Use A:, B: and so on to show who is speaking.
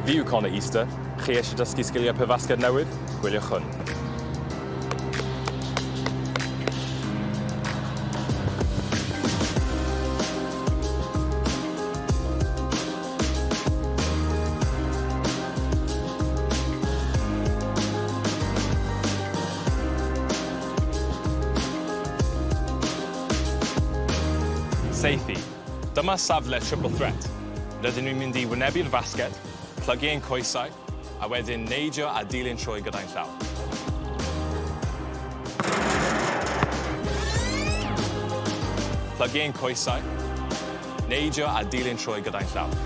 A: Fi yw Connor Easter. Chi eisiau dysgu sgiliau pêl-fasged newydd? Gwyliwch hwn. Saethu. Dyma safle triple threat. Rydyn ni'n mynd i wynebu'r fasged, plygu ein coesau, a wedyn neidio a dilyn trwy gyda'n llaw. Plygu ein coesau, neidio a dilyn trwy gyda'n llaw.